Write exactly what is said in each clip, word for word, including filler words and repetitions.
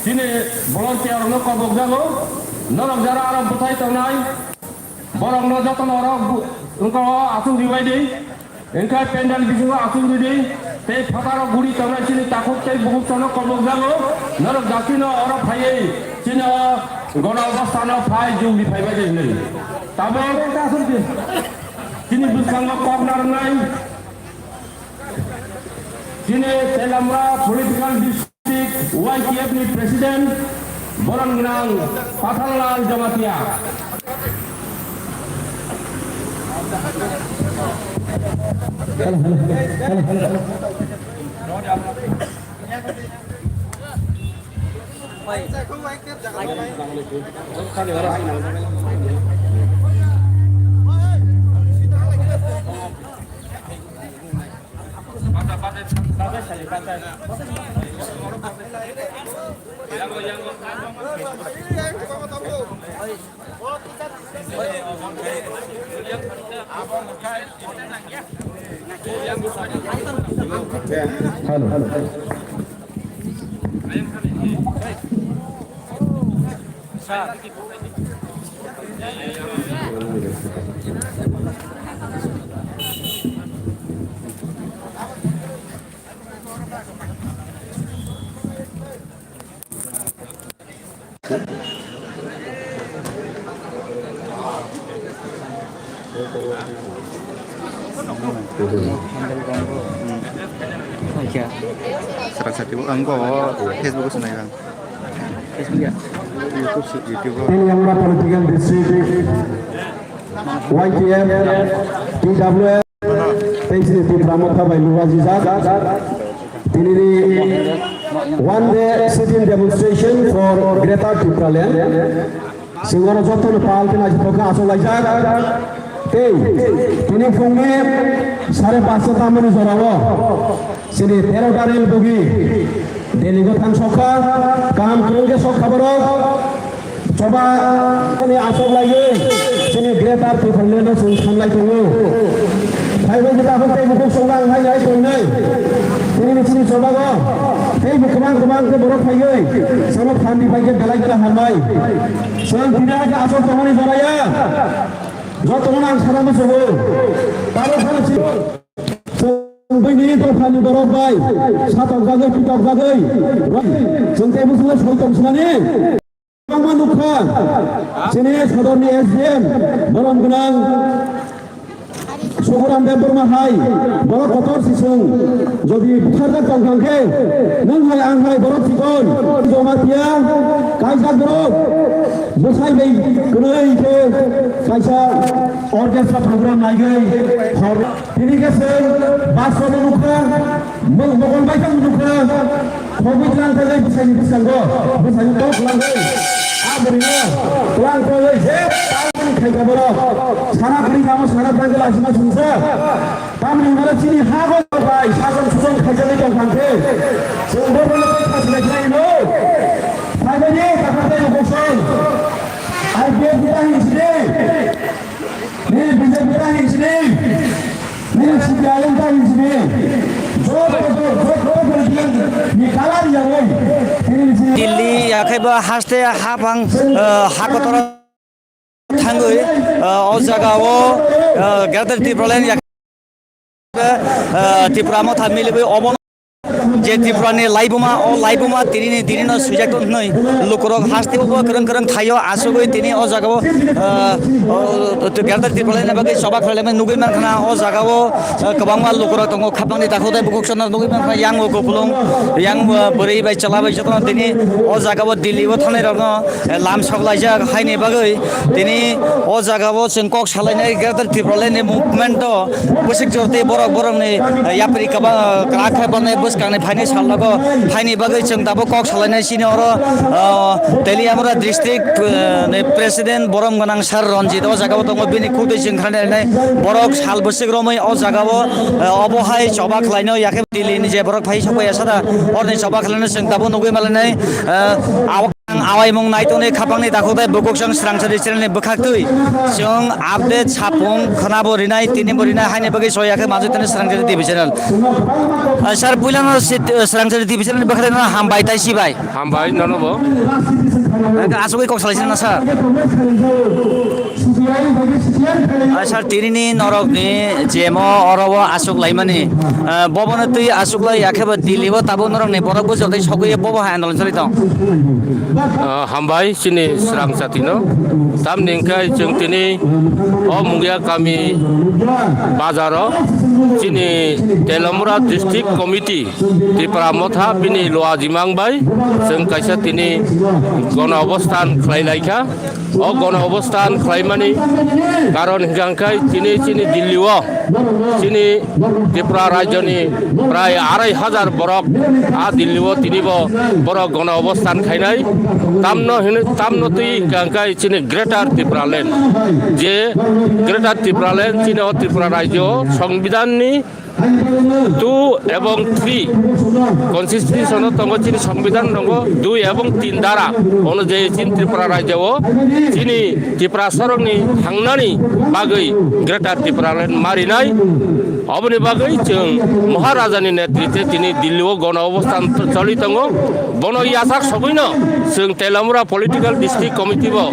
Chini volunteer rokno kobok jago, norok jara aro bwthai tongnai, borokno jotono oro bu-, wngkha o aswk ribai di, wngkha pandal bisingo aswk ridi, tei phataro guri tongnai chini takhuk tei bukhuk sano kobok jago, norok jasino oro phaiwi chini o gona obostano phai jug ri phaibai di hinwi. Tabuk chini bwskango kok narwknai, chini Telamra political district Y T F ni president, borom gwnang Pathanlal Jamatia. Hello. Sara sati bo ang bo Facebook o sinai lang. Facebook ya. YouTube si, YouTube o. Telamra political district, Y T F, T W F, tei chini Tipra Motha bai lubajijak. Tinini one day sit-in demonstration for Greater Tipraland. Singoro jotono pal khe naisik khe achuk laijak. Tei tini phungni sare pasta tamani jorao chini tero ta rel bogi Delhi go thang sokha, kam kwrwng khe sokha borok. Choba ni achuk laiwi chini Greater Tipraland no chwng sanlai tongo. Phaibai khe tabuk tei bukhuk songlang hai hai tongnai. Tini ni chini chobago tei bo kwbang kwbang khe borok phaiwi chwngno phan di pai khe belai belai hambai. Chwng tini hai khe achuk tongmani joraya. Jotono ang sana muchungo. Tabuk phano chini chwng bini dophani borok bai satok jagwi pitok jagwi chwng tei muchungo soi tong sinani. Kwbangma nukha, chini sodorni S D M, borom gwnang Suguram Debbarma hai, borok kotor sisung, jodi butharjak tongthang khe, nwng hai ang hai borok chikon, Jamatia, kaijak borok, bwsai bai kwnwi khe kaisa orchestra program naigwi hor. Tini khe chwng bus rokno nukha, mo-, mokol baithang nukha, khogwi tlang thangwi bwsaini bwskango, bwsaini tok langwi. A bwrwino tlang thangwi je tangmani khaikha borok. Sana bwrwi kamo sana bwrwi khe laisima sumsa. Tamni hwnba chini ha bo bai sajon sujon khaijagwi tong thang khe. Chwng bo bono tei khasi lai khlai no. Phaibai de, takhar tei bosong. I P F kita hin sini. Nini B J P ta hin sini, nini C P I M ta hin sini, joto, joto, joto political ni kalar yangwi, nini sini. Delhi ya khe bo haste hapang, eh, ha kotor thangwi, eh, o jaga o, eh, Greater Tipraland ya, eh, Tipra Motha milibwi obono je Tripura ni laibuma, o laibuma tini ni tini no swijak tong hwnwi lukurok haste bo kwrwng kwrwng thaio, asugwi tini o jaga o, ah, o, o, Greater Tipraland ni bagwi choba khlaimani nugwi mankha na. O jaga o, ah, kwbangma lukurok tongo, khapang ni takhuk tei bukhuk chana nugwi mankha, yang o kupulung, yang, ah, bwrwi bai chwla bai jotono tini o jaga o Delhi o thangnai rokno, eh, lam sok laijak haini bagwi tini o jaga o chwng kok salainai Greater Tipraland ni movement o. Bwswk jor tei borok borokni, eh, yapri kwbang, eh, kwrak khe borokni bwskangni phaini salnogo phaini bagwi chwng tabuk kok salainai chini oro, eh, Teliamura district, eh, ni president borom gwnang sir Ranjit o jaga o tongo, bini kutwi chwng khlainai borok sal bwswk romwi o jaga o, eh, obo hai choba khlaino yakhe Delhi ni je borok phai sokya sada orni choba khlaino chwng tabuk nugwi malainai, eh, abo Awaimung naitongnai khapangni takhuk tei bukhuk chwng Swrangchari channel ni bwkhaktwi chwng update sapung khwnabo rinai, tinibo rinai, haini bagwi soya khe manjui tani Swrangchari T V channel. Ah, sir, puilano sit-, ah, Swrangchari T V channel ni bwkhaktwi no hambai tei sibai. Hambai, nono bo. Asugwi kok salai sir na, sir. Ah, sir, tinini norokni jemo oro o asuk laimani, ah, bobono twi asuk lai ya khe bo Delhi o tabuk norokni borok bo jotoi sogwi bobo hai andolon choli tong. Ah, hambai chini Swrangchatino. Tamni hwnkhe chwng tini o Mungia kami bazaro chini Telamura District Committee Tipra Motha bini luajimang bai chwng kaisa tini gono obostan khlai laikha. O gono obostan khlaimani karon hwnkha khe chini, chini Delhi o chini Tripura rajyoni prai arai hajar borok a Delhi o tinibo borok gono obostan khainai. Tamno hino, tamno twi hwnkha khe chini Greater Tipraland, je Greater Tipraland chini o Tripura rajyo o Songbidanni two ebong three constitution o tongo, chini Songbidan tongo dui ebong tin dara onujayi chini Tripura rajyo o chini Tiprasarokni thangnani bagwi Greater Tipraland marinai. Oboni bagwi chwng Maharajani netritwe tini Delhi o gono obostan choli tongo. Bono yachak sogwino chwng Telamura Political District Committee bo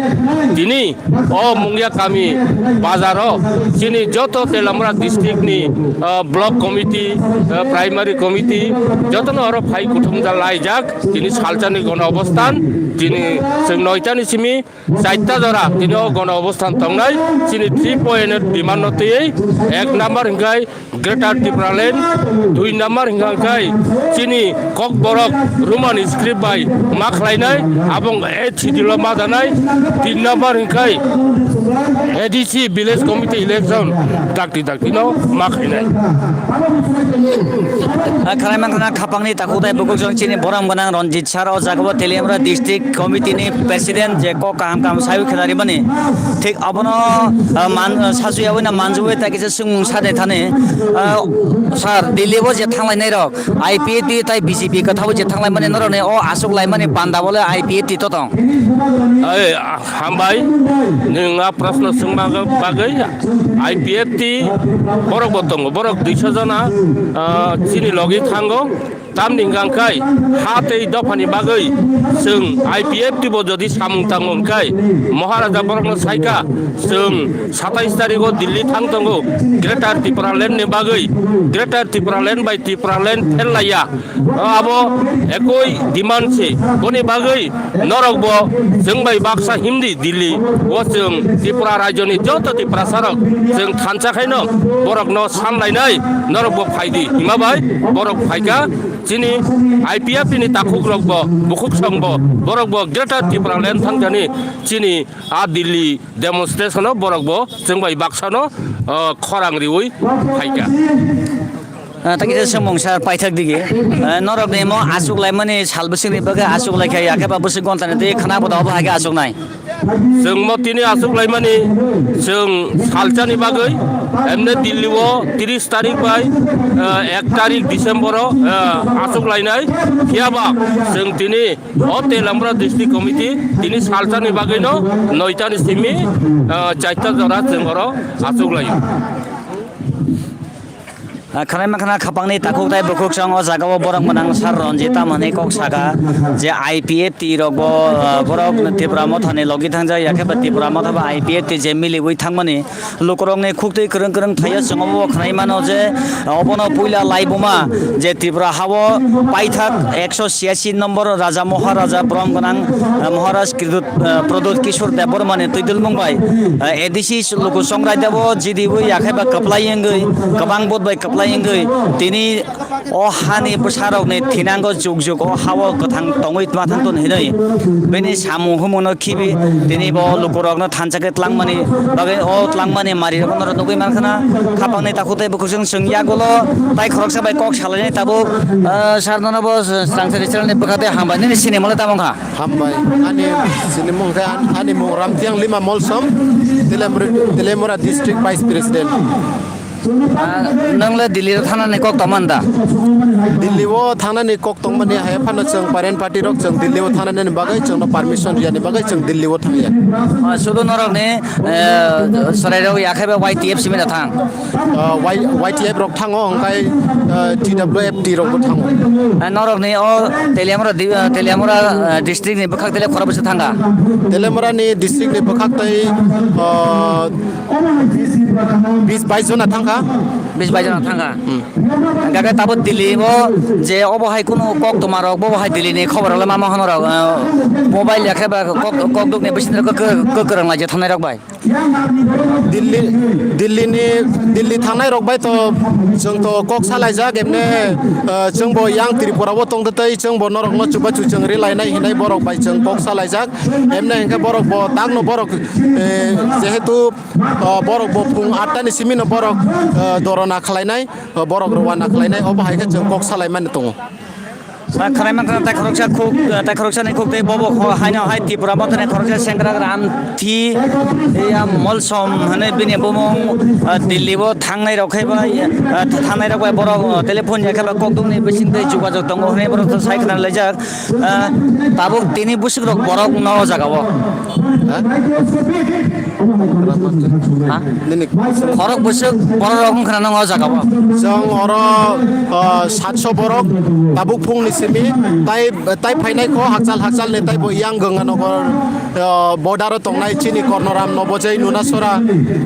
tini o Mungia kami bazaro chini joto Telamura district ni, ah, block committee, ah, primary committee jotono oro phai kuthumja laijak. Tini salchani gono obostan, tini chwng noitani simi chaita jora tini o gono obostan tongnai. Chini three point demand no twiwi ek number hwnkhe Greater Tipraland, dui number hwnkha khe chini Kokborok Roman script bai ma khlainai, abong A C D lo ma danai, tin number hwnkhe A D C Village Committee election dakti dakti no ma khlainai. Khwlai mankha khapangni takhuk tei bukhuk chwng chini borom gwnang Ranjit Sir o jaga o Telamura District Committee ni President je kok kaham kaham sawi khwna rimani, thik abono, ah, man, ah, sasu yawi na manjui ta kisa Chwng sa de thani, ah, sir, Delhi o je thanglainai rok, I P F T tai B J P kwthao je thanglaimani norokni o asuk laimani panda bole I P F T to tong. Ai, ah, hambai, nwng a proshno swngma bagwi I P F T borok bo tongo, borok duiso jona, ah, chini logi thango. Tamni hwnkha khe ha tei dophani bagwi chwng I P F T bo jodi samung tango hwnkhe Maharaja borokno saikha chwng satais tarikh o Delhi thang tongo Greater Tipraland ni bagwi, Greater Tipraland bai Tipraland phel laiya. Abo ekoi demand se, boni bagwi norok bo chwng bai baksa himdi Delhi o chwng Tripura rajyoni joto Tiprasarok chwng thansa khaino borokno sanlainai norok bo phaidi hima bai borok phaikha. Chini I P F T ni takhuk rok bo, bukhuk song bo, borok bo Greater Tipraland thangthani chini a Delhi demonstration o borok bo chwng bai baksano, ah, khorang riwi phaikha. Ah, tei kisa swngmung sir paithak digi. Ah, norok ni mo asuk laimani sal bwswk ni bagwi asuk laikha ya khe ba bwswk gonta ni twi khana boda obo hai khe asuk nai. Chwng mo tini asuk laimani, chwng salchani bagwi, emne Delhi o tris tarik bai, eh, ek tarik December o, eh, asuk lainai. Phiya ba chwng tini o Telamura District Committee tini salchani bagwi no noita ni simi, eh, chaita jora chwng oro asuk laio. Ah, khwnai mankha khapangni takhuk tei bukhuk chwng o jaga o borok mwnang sir Ranjit tam hwnwi kok saka je I P F T rok bo, ah, borok Tipra Mothani logi thangjak ya khe ba Tipra Motha ba I P F T je miliwi thangmani lukurokni khuktwi kwrwng kwrwng thaio chwng obo khwnai mano je obono puila laibuma je Tripura hao paithak ekso chhiyasi nombor Raja Maharaja borom gwnang, ah, Maharaj Kirdut, ah, Pradyut Kishore Debbarmani twidulmung bai, ah, A D C luku Songrai Debo G D O yakhai ba kwplai wngwi, kwbang vote bai kwplai wngwi tini o hani bwsarokni thinango juk juk o hao kwthang tongwi tma thang ton hinwi bini samung humungno khibi tini bo lukurokno thansa khe tlangmani bagwi o tlangmani marirokno nugwi mankhana khapangni takhuk tei bukhuk chwng chwng yagulo tai khoroksa bai kok salainai tabuk, ah, sir nono bo Swrangchari channel ni bwkha tei hambai nini sinimole tamo wngkha. Hambai. Ani sinimung khe an-, ani mung Ramtiang Lima Molsom, Telemuri-, Telemura District Vice President. Ah, nwng le Delhi o thangnani kok tongmani da? Delhi o thangnani kok tongmani hai phano chwng parent party rok chwng Delhi o thangnani bagwi chwngno permission riyani bagwi chwng Delhi o thangya. Ah, sudu norokni, eh, chwrairok ya khe ba Y T F simi da thang? Ah, Y-, Y T F rok thango, hwnkhe, ah, T W F T rokbo thango. Ah, norokni o Teliamura di-, ah, Teliamura, ah, district ni bwkhak tele khorok bwswk thangkha? Teliamura ni district ni bwkhak tei, ah, bis bais jona thangkha. Bis bais jona thangkha. Hmm. Hwnkhe tabuk Delhi o je obo hai kunu kok tongmarok, bo hai Delhi ni khobor le ma ma hono rok, ah, mobile ya khe ba kok, kok duk ni bisingo kwk-, kwk-, kwrwng lai je thangnai rok bai. Delhi, Delhi ni, Delhi thangnai rok bai to chwng to kok salaijak, emne, ah, chwng bo yang Tripura o tong de tei chwng bo norok no chubachu chwng ri lainai hinai borok bai chwng kok salaijak, emne hinkhe borok bo tak no borok, eh, jehetu, ah, borok bo phung atta ni simi no borok, ah, dorona khlainai, ah, borok rwna khlainai, obo hai khe chwng kok salai mani tongo. Ba khwnai mankha tai khoroksa khuk, tai khoroksa ni khuk tei bobo kho haino hai Tripura mothani khoroksa sengkrak Ranthi, ya, Molsom hwnwi bini bumung, ah, Delhi o thangnai rok khai bai, ah, thangnai rok bai borok, ah, telephone ya khe ba kokduk ni bising tei jogajog tongo hwnwi borok sai khna laijak. Ah, tabuk tini bwswk rok borok no o jaga o. Ha? Ha? Nini Khorok bwswk borok rok wngkha na nang o jaga o? Chwng oro, ah, satso borok tabuk phungni simi tai, tai phainai kho hakchal hakchal ni tai bo yang Ganganagar, ah, border o tongnai chini Kornoram Nobojai Nunasora,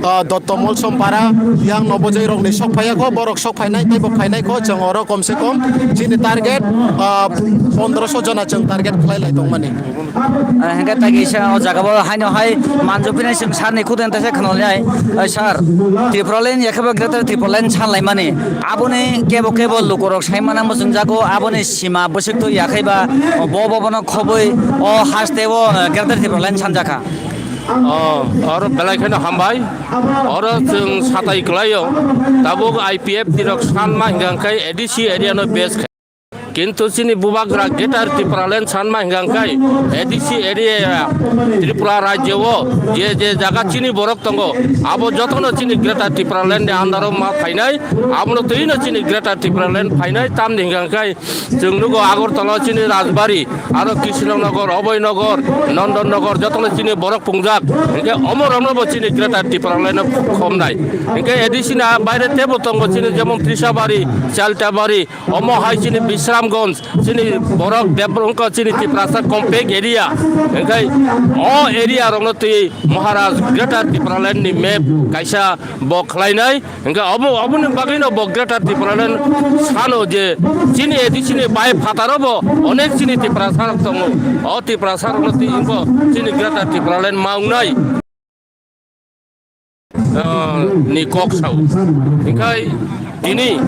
ah, Dotto Molsompara yang Nobojai rok ni sok phaiya kho, borok sok phainai tai bo phainai kho chwng oro kom se kom chini target, ah, pondroso jona chwng target khlai lai tongmani. Ah, hingke tai kaisa o jaga o haino hai manjak phini chwng sir ni khudeni taisa khwnalnai, ah, sir, Tipraland ya khe ba Greater Tipraland sanlaimani, aboni kebo kebo lukurok sai mana muchungjago, aboni sima bwswk twi ya khe ba bo bo bono khobwi o haste o, ah, Greater Tipraland sanjakha. O, oro belai kheno hambai. Oro chwng satai kwlaio. Tabuk I P F T rok sanma hingka khe A D C area no base khe. Kintu chini bubagra Greater Tipraland sanma hingka khe A D C area Tripura rajyo o je je jaga chini borok tongo, abo jotono chini Greater Tipraland ni under o ma phainai, abono twino chini Greater Tipraland phainai, tamni hingka khe chwng nugo Agartala chini Rajbari, aro Krishnanagar, Abhaynagar, Nandannagar, jotono chini borok pungjak, hingke omo romno bo chini Greater Tipraland o khomnai. Hingke A D C na baire tebo tongo chini jemon Trishabari, Chaltabari, omo hai chini Bisramganj, chini borok Debbarma chini Tiprasa compact area. Hingke o area rokno twi Maharaj Greater Tipraland ni map kaisa bo khlainai. Hingke obo, oboni bagwino bo Greater Tipraland sano je chini A D C ni bai phataro bo onek chini Tiprasa rok tongo. O Tiprasa rokno twi bo chini Greater Tipraland ma wngnai. Ah, ni kok sao. Hingke tini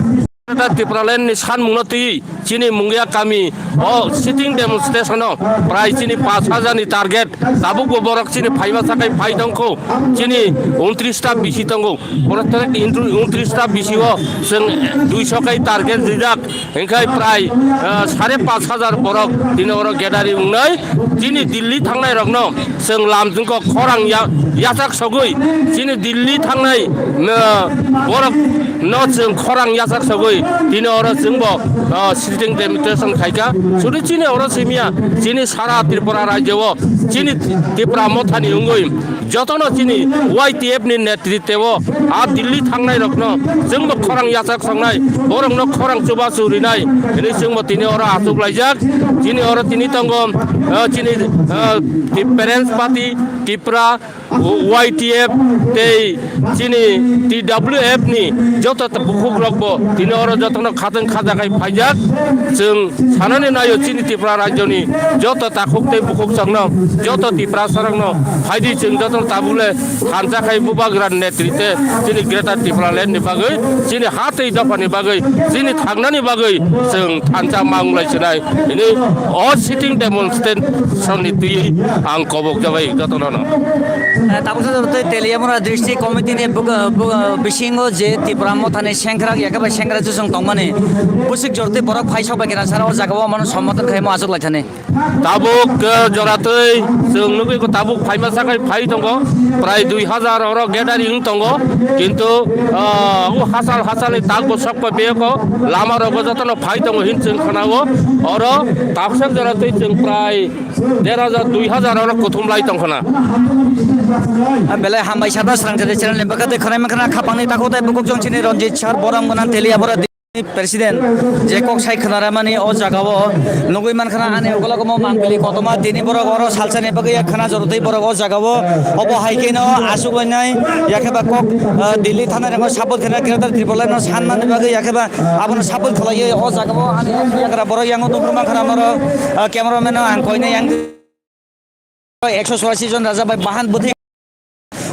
Greater Tipraland ni sanmungno twi chini Mungia kami o sitting demonstration o prai chini pash hajar ni target, tabuk bo borok chini phaiba sakai phai tongkho, chini untris ta bisi tongo, borok tere untris ta bisi o chwng duiso kai target rijak, hingke prai, ah, sare pash hajar borok tini oro gathering wngnai, chini Delhi thangnai rokno chwng lam jwngko khorang ya-, yachak sogwi, chini Delhi thangnai, ah, borok no chwng khorang yachak sogwi tini oro chwngbo, ah, sitting demonstration khaikha. Sudu chini oro simiya, chini sara Tripura rajyo o chini Tipra mothani wngwi jotono chini Y T F ni netritwo a Delhi thangnai rokno chwngbo khorang yachak songnai, borokno khorang chubachu rinai hinwi chwngbo tini oro achuk laijak. Chini oro tini tongo, ah, chini, ah, Parents Party, Tipra, Y T F tei chini T W F ni joto ta-, bukhuk rok bo tini oro jotono khatang khaja khai phaijak. Chwng sanani naio chini Tripura rajyoni joto takhuk tei bukhuk chokno, joto Tiprasa rokno phaidi chwng jotono tabuk le thansa khai bubagra netrite chini Greater Tipraland ni bagwi, chini ha tei dopha ni bagwi, chini thangnani bagwi chwng thansa ma wng lai sinai. Hini o sitting demonstration ni twi ang kobok jabai jotono no. Eh, tabuk sa tei Teliamura District Committee ni buk-, buk-, bisingo je Tipra Mothani sengkrak, yakhe bai sengkrak chwng tongmani, bwswk jor tei borok phai sok bai kena sara o jaga o mano somoton khaimo achuk lai thani. Tabuk, eh, joratwi chwng nugwi ko tabuk phaima sakhai phai tongo, prai dui hajar oro gathering tongo, kintu, ah, o hachal hachalni tak bo sok pai phaio ko, lama rogo jotono phai tongo hin chwng khana o, oro tabuk sak joratwi chwng prai der hajar, dui hajar oro kuthum lai tong khana. Ah, belai hambai sada srang channel ni bwkha tei khwnai mankha khapangni takhuk tei bukhuk jong chini Ranjit sir, borok gwnang Teliamura. President je kok sai khwnaramani o jaga o nugwi mankha ani ukulok omo mangpili kotorma tini borok oro salsani bagwi khwna jorotwi borok o jaga o obo hai kheno asuk lainai yakhe ba kok, ah, Delhi thana rengwi support khwna Greater Tipraland no sanmani bagwi yakhe ba abono support khlaiwi o jaga o ani yagra borok yango nugwi mankha norok, ah, cameraman no ang koinai yang ekso churashi jon raja bai bahan bwthai.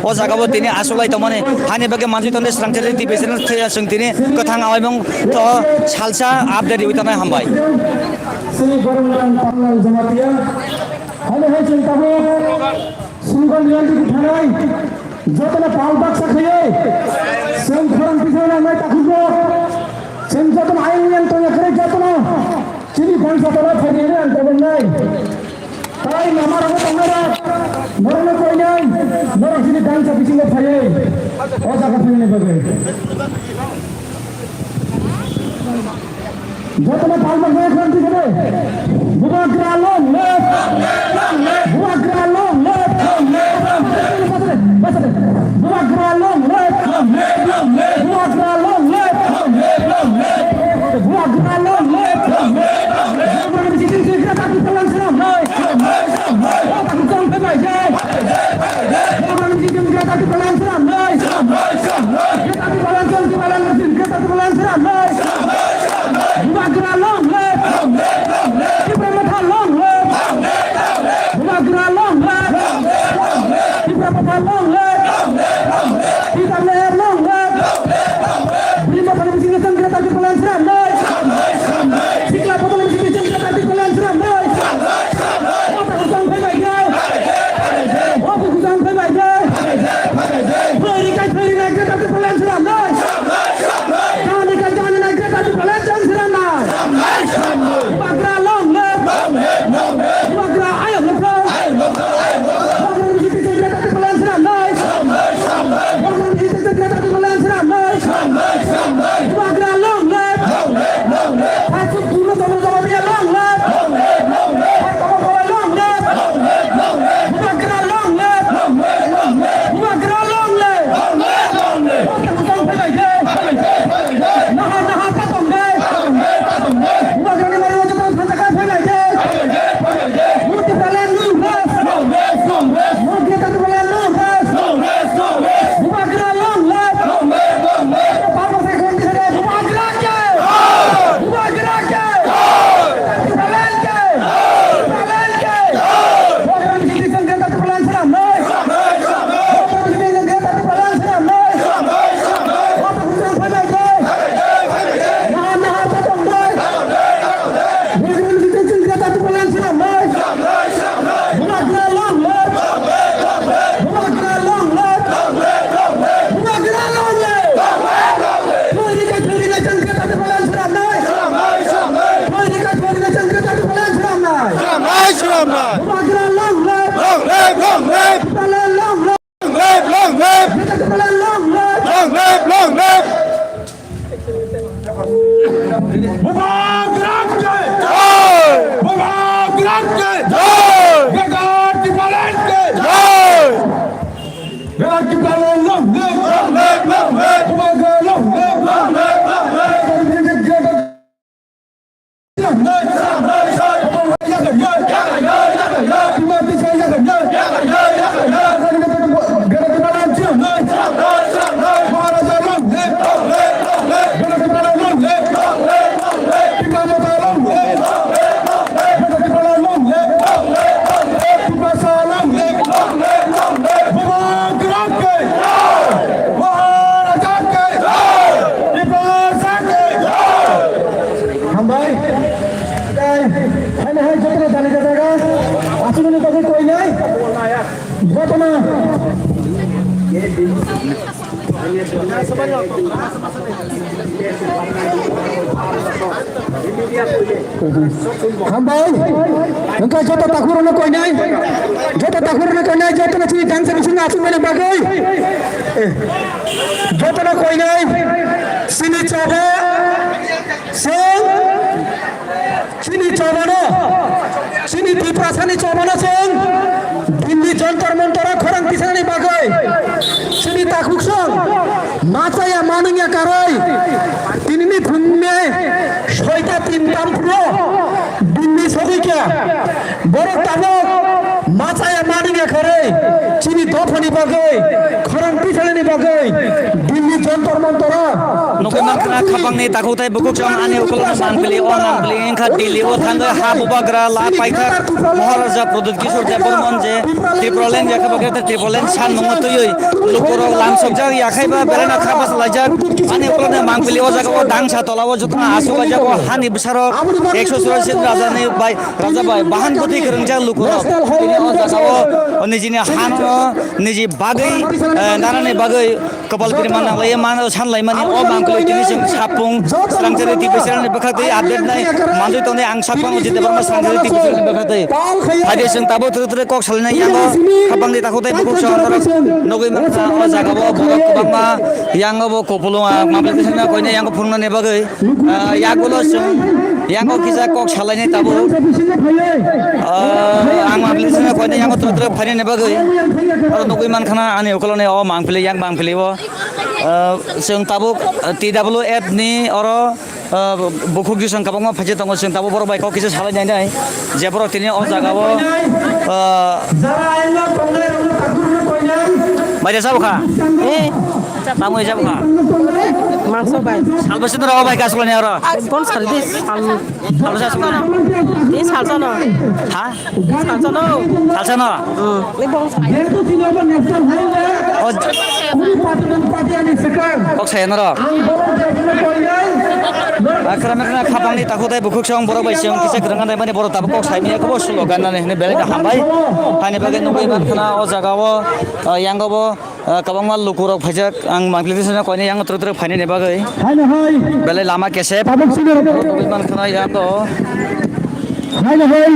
O jaga o tini asulai tongmani hani bagwi manjui tonde srangchari T V channel thwi chwng tini kwthang awaimung to salsa update riwi tongnai hambai. Sini gorong gorong pangal jamatia. Halo hai chwng tabuk Sungkon Niyanti thanai jotono pal baksa khaiwi chwng khorang pisana nai takhukgo. Chwng jotono ayang yang tongya khe jotono chini bangsa tola phaidi ang tongmani. Tai lama rogo tongnai rok, borokno koinai, borok chini bangsa bisingo phaiwi, o jaga phainani bagwi. Jotono palma khe khwlai twi khe. Bubagra long live! Bubagra long live! Bubagra long live! Bubagra long live! Bubagra long live! Bubagra long live! Bubagra long live! Tipra Motha long live! Bubagra long live! Tipra Motha long live! T W F long live! Bini Mothani bisingo chwng Greater Tipraland swnamnai! Sikla Mothani bisingo chwng Greater Tipraland swnamnai! Motha kwchang phaibai khe! Motha kwchang phaibai khe! Thwiri kai thwiri nai Greater Tipraland swnamnai! Jani kai jani nai Greater Tipraland chwng swnamnai! Bubagra long live! Bubagra ayang lwkha! Bubagra bisingo chwng Greater Tipraland swnamnai! Bubagra bisingo chwng Greater Tipraland swnamnai! Bubagra long live! Haisuk Purno Chondro Jamatia long live! Haisuk Purno Jamatia long live! Bubagra long live! Bubagra long live! Bubagra long live! Naha naha ta tong de! Bubagra ni mari wajah tong thang thang phai lai de! Murti Palen long live! Murti Palen long live! Bubagra long live! Long live, long live. Papa se khon dise de, Bubagra ke. Bubagra ke. Tipraland ke. Tipraland ke. Bubagra ni siti sangre ta Tipraland swnamnai. Bubagra ni siti sangre ta Tipraland swnamnai. Bubagra ni siti sangre ta Tipraland swnamnai. Naha naha ta tong dai. Bubagra ni siti sangre ta Tipraland swnamnai. Bubagra long live! Bubagra long live! Bubagra long live! Thwiri kai thwiri nai chwng Greater Tipraland swnamnai! Thwiri kai thwiri nai chwng Greater Tipraland swnamnai! Bubagra long live! Long live, long live! Tipraland long live! Long live, long live! Greater Tipraland long live! Long live, long live! Bubagra ke jai! Jai! Bubagra ke jai! Greater Tipraland ke jai! Greater Tipraland long live! Long live, long live! Bubagra long live! Long live, long live! Greater Hambai, hwnkhe joto takhurokno koinai, joto takhurokno koinai, jotono chini dangsa bisingno achukmani bagwi, eh, jotono koinai, chini choba, chwng, chini chobano, chini Tiprasani chobano chwng Delhi Jantar Mantar-o khorang tisanani bagwi, chini takhuk song ma chaya ma nungya karwi, tinini phungni soita tin tam phuru Delhi sogwi kha. Borok tabuk ma chaya ma nungya karwi, chini dophani bagwi, khorang tisanani bagwi Delhi Jantar Mantar-o. Nugwi mankha, khapangni takhuk tei bukhuk song ani ukolono mangpili, o mangpili wngkha Delhi o thangwi ha bubagra la paithak Maharaja Pradyut Kishore Debbarman je Tipraland yakhe bagwi tei Tipraland san mungwi twiwi lukurok lamsokjak yakhaiba belaino kha bachalaijak. Ani ukolono mangpili o jaga o dangsa tola o jotono asuk laijak o hani bwsarok ekso churashi rajani bai raja bai bahan bwtwi kwrwngjak lukurok. Tini o jaga o nijini hano niji bagwi, eh, narani bagwi Kapal kiri manna lai, man, san lai mani, o bang kuli tini sing sapung, srangchari T V channel ni bwkha twi update nai, manjui tongnai ang sapang Ujit Debbarma srangchari T V channel ni bwkha twi. Phai de sing tabuk tere tere kok salai nai yango, khapang ni takhuk tei bukhuk song norok nugwi mankha o jaga o borok kwbangma yango bo kopulung a, mabli kisa na koine yango phunukna ni bagwi. Ah, yagulo chwng yango kisa kok salainai tabuk. Ah, ang mangpili sina koine yango tere tere phainani bagwi. Oro nugwi mankha na ani ukoloni o mangpili yang mangpili o. Ah, chwng tabuk, ah, T W F ni oro, ah, bukhuk jisong kwbangma phaisa tongo, chwng tabuk borok bai kok kisa salainai nai. Je borok tini o jaga o, ah, maida sabo kha? Eh. Tamo hijab kha? Mangso bai. Salbose noro o bai kasulani oro? Bon sari dis. Salbose asuk. Dis salsa no. Ha? Salsa no. Salsa no. Hmm. Ni bon sari. O. Kok saya noro. Akhra mekna khapang ni takhuk tei bukhuk song borok bai song kisa kwrwng nai mani borok tabuk kok sai mani kobo sulo gan nani hini belai hambai. Hani bagwi nugwi mankha na o jaga o, o, yango bo. Ah, kwbangma lukurok phaijak, ang mangpili tisana koine yang tere tere phainani bagwi. Haino hai. Belai lama kesep. Tabuk sini rok. Nugwi mankha na yang do. Haino hai.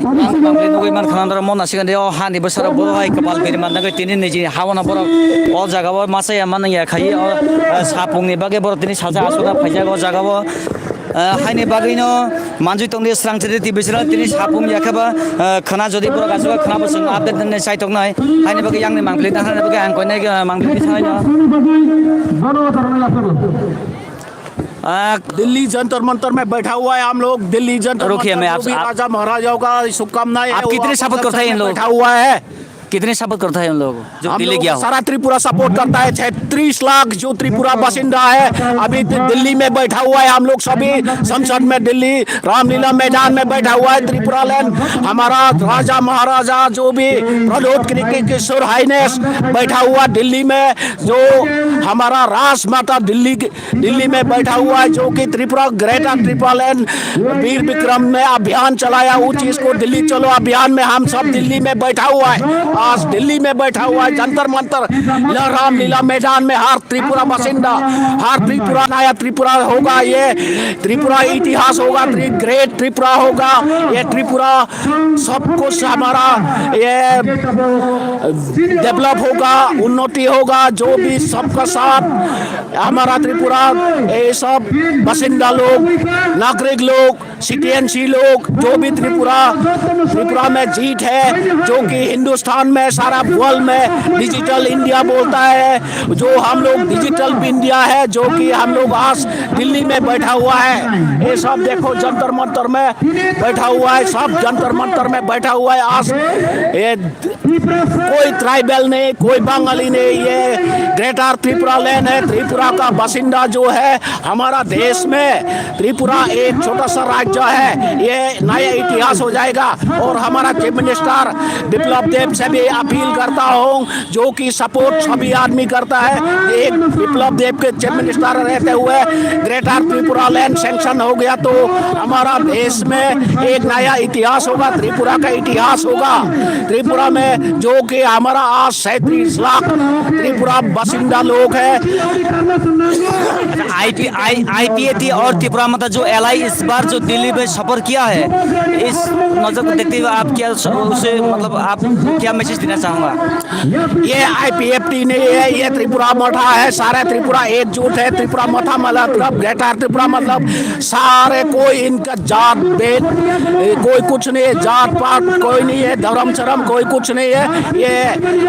Tabuk sini rok. Ang nugwi mankha na mon nasikandi o hani bwsarok bo hai kwpal biri mannagwi tini niji hawana borok o jaga o masa ya manang ya khai o, ah, sapung ni bagwi borok tini salsa asuna phaijak o jaga o. Ah, haini bagwino manjui tongdi srangchari T V srang tini sapung yakhaba, ah, khana jodi borok aswk khana bo chwng update nai chai tongnai. Haini bagwi yang ni mangpili ta haini bagwi ang koinai, ah, mangpili ta haino. Ah, Delhi जंतर मंतर में बैठा हुआ है हम लोग। दिल्ली जंतर रुकिए, मंतर मैं जो आप, भी आप राजा महाराजाओं का शुभकामनाएं है, आप वो कितने आप शपथ सब करते हैं इन लोग? बैठा हुआ है। कितने शपथ करता है उन लोग जो हम दिल्ली लोगों गया को हो? सारा त्रिपुरा सपोर्ट करता है। छत्तीस लाख जो त्रिपुरा बासिंदा है, अभी दि-, दिल्ली में बैठा हुआ है। हम लोग सभी संसद में, दिल्ली रामलीला मैदान में बैठा हुआ है त्रिपुरा लैंड। हमारा राजा महाराजा जो भी प्रद्योत क्रिके किशोर हाइनेस बैठा हुआ दिल्ली में, जो हमारा राजमाता दिल्ली के दिल्ली में बैठा हुआ है, जो कि त्रिपुरा, ग्रेटर त्रिपुरा लैंड वीर विक्रम में अभियान चलाया, उस चीज को दिल्ली चलो अभियान में हम सब दिल्ली में बैठा हुआ है। आज दिल्ली में बैठा हुआ है, जंतर मंतर, ल-, रामलीला मैदान में हर त्रिपुरा बासिंदा, हर त्रिपुरा नया त्रिपुरा होगा, ये त्रिपुरा इतिहास होगा, त्रि-, ग्रेट त्रिपुरा होगा, ये त्रिपुरा सब कुछ हमारा ये डेवलप होगा, उन्नति होगा, जो भी सबका साथ हमारा त्रिपुरा, ये सब बासिंदा लोग, नागरिक लोग, सीटीएनसी लोग, जो भी त्रिपुरा, त्रिपुरा में जीत है, जो कि हिंदुस्तान में, सारा वर्ल्ड में डिजिटल इंडिया बोलता है, जो हम लोग डिजिटल इंडिया है, जो कि हम लोग आज दिल्ली में बैठा हुआ है। ये सब देखो जंतर मंतर में बैठा हुआ है, सब जंतर मंतर में बैठा हुआ है। आज ये कोई ट्राइबल नहीं, कोई बंगाली नहीं, ये ग्रेटर त्रिपुरा लैंड है, त्रिपुरा का बासिंदा जो है, हमारा देश में त्रिपुरा एक छोटा सा राज्य है। ये नया इतिहास हो जाएगा। और हमारा चीफ मिनिस्टर विप्लव देव से भी अपील करता हूँ, जो कि सपोर्ट सभी आदमी करता है, एक विप्लव देव के चीफ मिनिस्टर रहते हुए ग्रेटर त्रिपुरा लैंड सैंक्शन हो गया तो हमारा देश में एक नया इतिहास होगा, त्रिपुरा का इतिहास होगा। त्रिपुरा में जो कि हमारा आज सैंतीस लाख त्रिपुरा बासिंदा लोग हैं। आईपी आई आईपीएटी और त्रिपुरा माता जो एलआई इस बार जो दिल्ली में सफर किया है, इस नजर को देखते हुए आप क्या स- उसे मतलब आप क्या मैसेज देना चाहूँगा? ये आईपीएटी नहीं है, ये त्रिपुरा मथा है। सारा त्रिपुरा एकजुट है। त्रिपुरा मथा मतलब ग्रेटर त्रिपुरा मतलब सारे, कोई इनका जात भेद, ए, कोई कुछ नहीं है, जात पात कोई नहीं है, धर्म शर्म कोई कुछ नहीं है। ये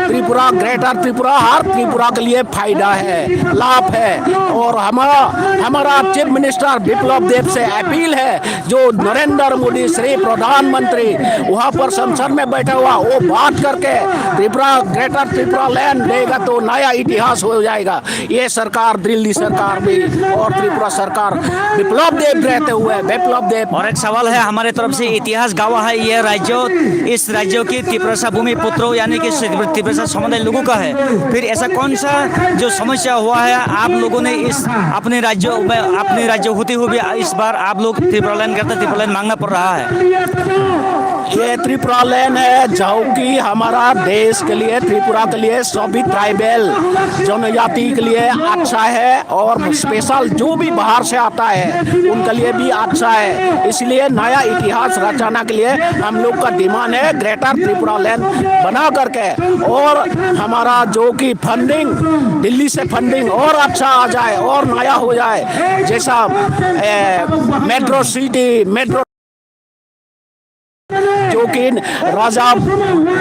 त्रिपुरा, ग्रेटर त्रिपुरा हर त्रिपुरा के लिए फायदा है, लाभ है। और हमारा हमारा चीफ मिनिस्टर विप्लव देव से अपील है, जो नरेंद्र मोदी श्री प्रधानमंत्री वहाँ पर संसद में बैठा हुआ, वो बात करके त्रिपुरा, ग्रेटर त्रिपुरा लैंड देगा तो नया इतिहास हो जाएगा। ये सरकार, दिल्ली सरकार भी और त्रिपुरा सरकार विप्लव देव रहते हुए, विप्लव देव। और एक सवाल है हमारे तरफ से, इतिहास गवाह है ये राज्य, इस राज्य की तिप्रासा भूमि पुत्रो यानी कि तिप्रासा समुदाय लोगों का है, फिर ऐसा कौन सा जो समस्या हुआ है आप लोगों ने इस अपने राज्य में, अपने राज्य होते हुए भी इस बार आप लोग त्रिपुरा लैंड करते त्रिपुरा लैंड मांगना पड़ रहा है? ये त्रिपुरा लैंड है, जो कि हमारा देश के लिए, त्रिपुरा के लिए, सभी ट्राइबल जनजाति के लिए अच्छा है। और स्पेशल जो भी बाहर से आता है, उनके लिए भी अच्छा है। इसलिए नया इतिहास रचना के लिए हम लोग का डिमांड है, ग्रेटर त्रिपुरा लैंड बना करके, और हमारा जो कि फंडिंग दिल्ली से फंडिंग और अच्छा आ जाए और नया हो जाए, जैसा मेट्रो सिटी, मेट्रो जो कि राजा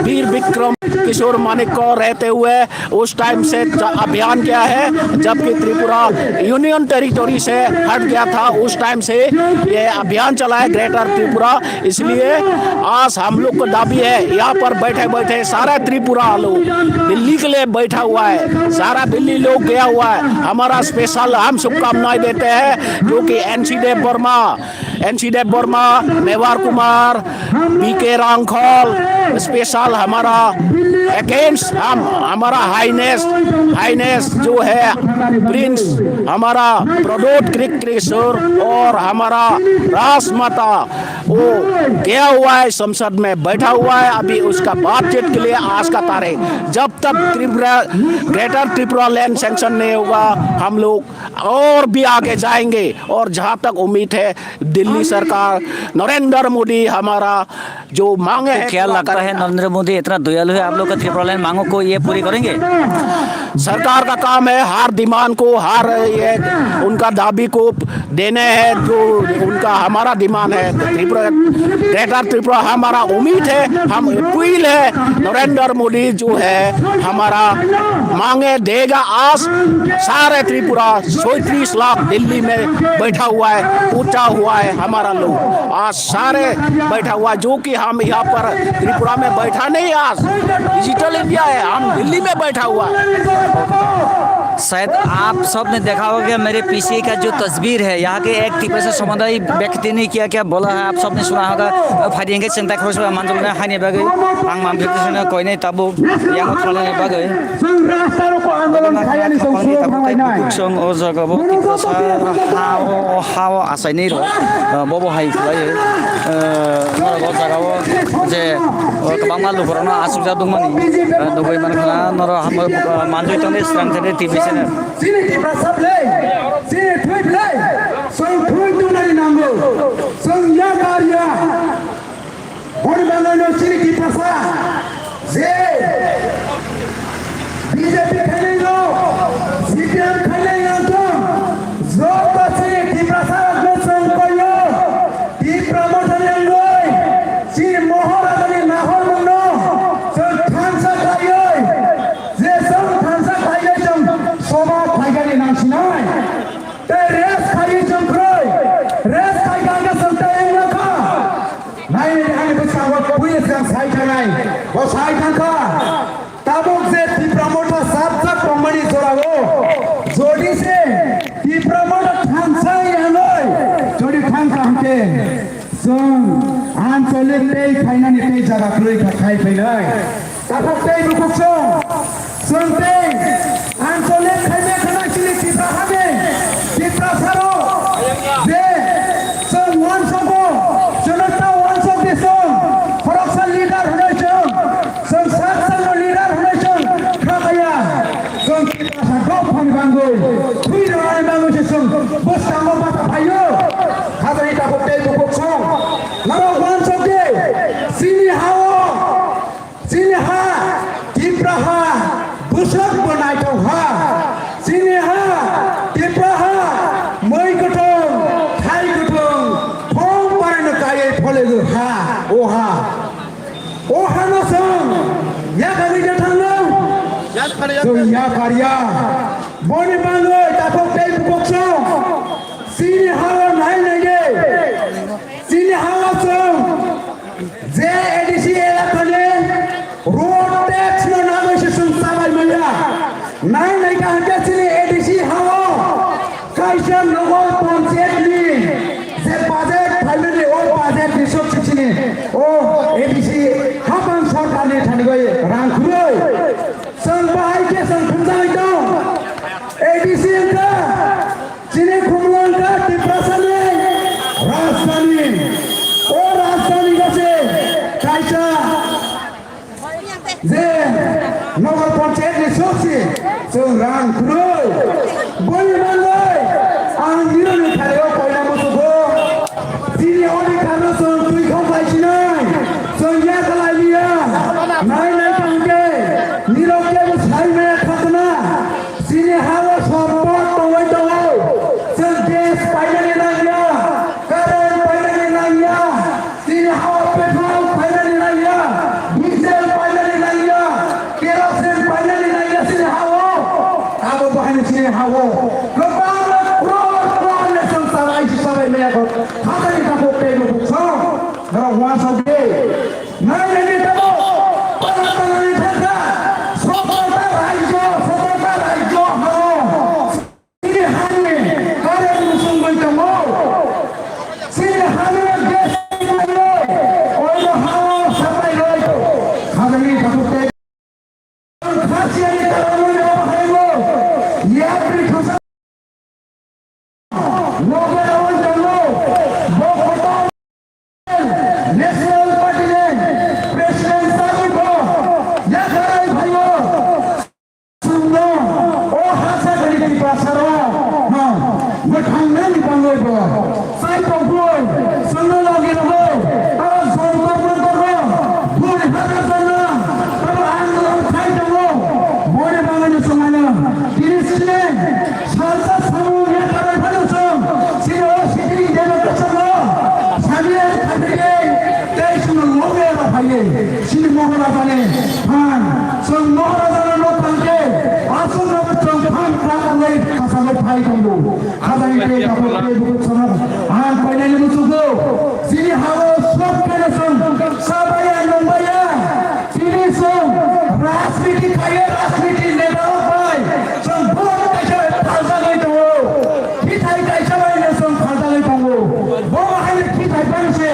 वीर विक्रम किशोर मानिक को रहते हुए उस टाइम से ज- अभियान किया है, जबकि त्रिपुरा यूनियन टेरिटोरी से हट गया था, उस टाइम से ये अभियान चला है ग्रेटर त्रिपुरा। इसलिए आज हम लोग को दाबी है, यहाँ पर बैठे बैठे सारा त्रिपुरा लोग दिल्ली के लिए बैठा हुआ है, सारा दिल्ली लोग गया हुआ है। हमारा स्पेशल हम शुभकामनाएं देते हैं, जो कि एनसी देव वर्मा, एनसी देव वर्मा, मेवार कुमार, बीके रांखल, स्पेशल हमारा अगेंस्ट हम, हमारा हाईनेस, हाईनेस जो है प्रिंस, हमारा प्रद्योत क्रिक क्रिसर और हमारा राजमाता, वो गया हुआ है, संसद में बैठा हुआ है। अभी उसका बातचीत के लिए आज का तारीख, जब तक त्रिपुरा, ग्रेटर त्रिपुरा लैंड सैंक्शन नहीं होगा, हम लोग और भी आगे जाएंगे। और जहाँ तक उम्मीद है, दिल्ली सरकार, नरेंद्र मोदी हमारा जो मांगे तो है, क्या पूरा लगता है, करेगा। नरेंद्र मोदी इतना दयालु है, आप लोग का त्रिपुरा लैंड मांगों को ये पूरी करेंगे? सरकार का काम है हर डिमांड को, हर ये उनका दाबी को देने हैं, जो उनका हमारा डिमांड है। त्रिपुरा, ग्रेटर त्रिपुरा हमारा उम्मीद है, हम अपील है, नरेंद्र मोदी जो है हमारा मांगे देगा। आज सारे त्रिपुरा सैंतीस लाख दिल्ली में बैठा हुआ है, पहुंचा हुआ है हमारा लोग। आज सारे बैठा हुआ है, जो कि हम यहाँ पर त्रिपुरा में बैठा नहीं, आज डिजिटल इंडिया है, हम दिल्ली में बैठा हुआ है। शायद आप सब ने देखा होगा, मेरे पीछे का जो तस्वीर है, यहाँ के एक तिप्रासा समुदाय व्यक्ति ने क्या क्या बोला है, आप सब ने सुना होगा। Phaidi hingke chwng tai khoroksa manjak nai haini bagwi, ang manjak nai koinai tabuk yang thalani bagwi. Chwng rasta rok ko andolon khayani chwng suo thanglai nai. Chwng o jaga bo Tiprasa ha o, ha o achainai rok, ah, bobo hai khlai, ah, norok o jaga o je, o kwbangma lukurokno achukjak dongmani, ah, nugwi mankha norok, ah, manjui tongnai swrang thani T V channel. Chini Tiprasa ble, chini thwi ble, chwng thwi tongnani nango, chwng ya kar ya. Boni bagwino chini Tiprasa je B J P khainai rok, C P M khainai rok, joto chini Tiprasa rokno chwng koio, Tipra Motha ni wngwi chini Mohorajani nahormungno chwng thansa khlaiwi, je chwng thansa khlaiwi chwng soba khlaigani nangsinai. Tei rest khaiwi chwng kwrwi, rest khai kha hwnkhe chwng tei wngya kha. Nainani ani bwskango buini swkang sai thangnai, bo sai thangkha. Tabuk je Tipra Motha sajak tongmani jorao tei khainani tei jaga kwrwi kha khai phainai. Takhuk tei bukhuk chwng, chwng tei anchalik khaimai khwna chini Tipra hani, Tiprasa rok je chwng uansukgo, chwngno ta uansuk di chwng, khoroksa leader hwnwi chwng, chwng sak chwngno leader hwnwi chwng kha kaya. Chwng Tiprasa dophani bangwi, thwi rwnani bangwi se chwng bwskango basa phaio. Khajani takhuk tei bukhuk chwng, norok uansuk di, chini ha-o, chini ha, Tipra ha, bwswk bo naithok ha. Chini ha, Tipra ha, mui kwthwng, thai kwthwng, thong barano kaiwi pholego ha, o ha. O hano chwng yakarwi de thangno? Chwng yakarya. Boni bagwi takhuk tei bukhuk chwng chini ha-o nai nai de. Chini ha-o chwng je A D C elakani road tax no nagwi se chwng chabai manya. Nai nai ka hwnkhe chini A D C ha-o kaisa nogo panchayat ni je budget phaimani o budget ni sok se chini o A D C hapang sorkar ni thani bai rang khurui. Chwng bahai khe chwng thumjagwi tong. A D C wngkha chini khumlwng wngkha Tiprasa ni rajdhani. O rajdhani gase kaisa je Nagar Panchayat ni sok se chwng rang khurui. Boni bagwi ang nirokni khario koina muchugo. Chini odhikar no chwng twi khok lai sinai. Chwng ya khlai liya. Nai nai tang khe nirok kebo sai maya khakna. Chini ha-o sompot tongwi tongo. Chwng gas painani nangya, current painani nangya. Chini ha-o petrol painani nangya, diesel painani nangya, kerosene painani nangya chini ha-o. Abo bahai ni chini ha-o kwbangma crore crore ni chwng chara isi chabai maya kho. Khatani takhuk tei bukhuk chwng norok uansuk di. Nai nai ni tabo pala pala ni thangkha. Sotota rajyo, sotota rajyo ha-o. Chini hani current muchungwi tongo. Chini hani gas muchungwi tongo. Oino ha-o sapai roi. Khajani takhuk tei. Khasiani tarani obo haino. Yapri khasa. Loge rawi tongo. Bo kotor. National Party ni President Sabu bo yakarwi phaio. Chwngno o hasa gari Tiprasa rok no mwthang nani bangwi bo sai tongphuru chwngno logi rogwi aro Jontor Montor rok buri hajar jona aro andolon khai tongo. Boni bangwi no chwng ano tini sini salsa samung yakarwi phano chwng sini o sitini deno kwchwng no sani ang khaphigwi tei chwngno logi aro phaiwi sini Maharajani phan chwng Maharajano no tangkhe aswk no chwng phan khlai kasagwi phai tongo. Hajani tei tabuk tei bukhuk chwng ang painani muchugo. Chini ha-o sok kheno chwng chabaya nungbaya. Chini chwng rajniti khaiya, rajniti neta rok bai chwng vote kaisa phaljagwi tongo. Khithai kaisa bai no chwng phaljagwi tongo. Bo haino khithai phano se